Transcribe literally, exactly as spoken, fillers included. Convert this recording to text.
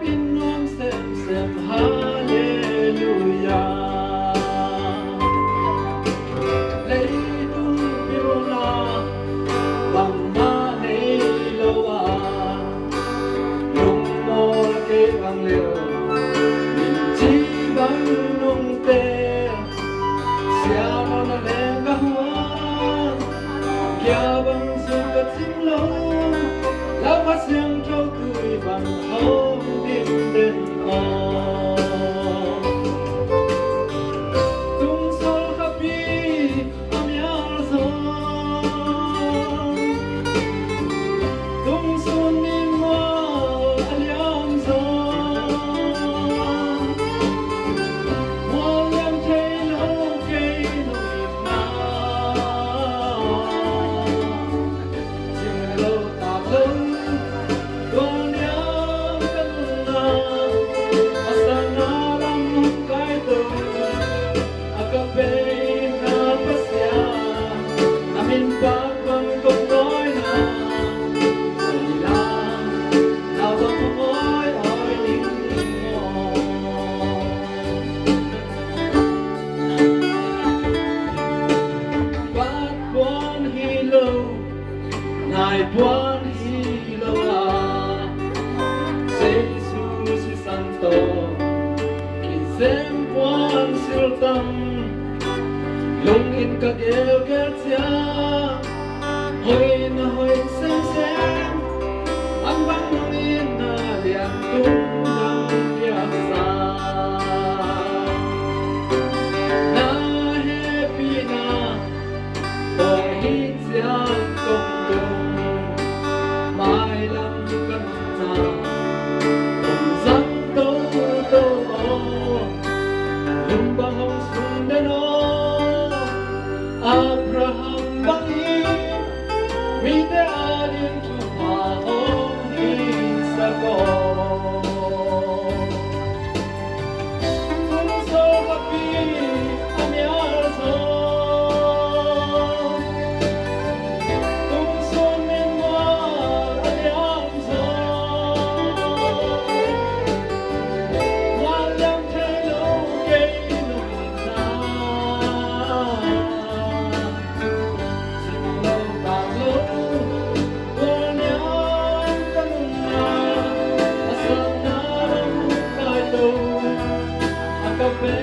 Nuam semsem, halleluia. Leitung pilna bangmah nei lo a, lungmawl kei bang leh minci bang nungte, siavuan a leng ka huan, gia bang zong ka cing lo, Lau Kha Siangtho tui bang hong dim den aw. Tungsol khapi a mial zaw, tungsun ni mual a liam zaw, mual liam thei lo kei nung itna. Cing lo tak lo, tua niam ka nunna, a sanna lam hong kaito, a ka peina Pasian, a min pak bang kong ngawina, a lam na bang kong ngawi awi ning maw. Bat puan hi lo, nai puan hi lo a, Jesu sisan tawh kizem puan siltam, lungin ka gelgel ciang, hoihna hoih semsem, an bang nungin na lian tung dang piaksa. Na hehpihna tawh hi ciang kong tung, mailam ka nunna kong zang toto aw. Lung bang hong sung den aw, Abraham bangin mite ading thupha hong hisak aw. Tungsol khapi a mial zaw, tungsun ni mual a liam zaw, mual liam thei lo kei nung itna. Cing lo tak lo, tua niam ka nunna, a sanna lam hong kaito, a ka pe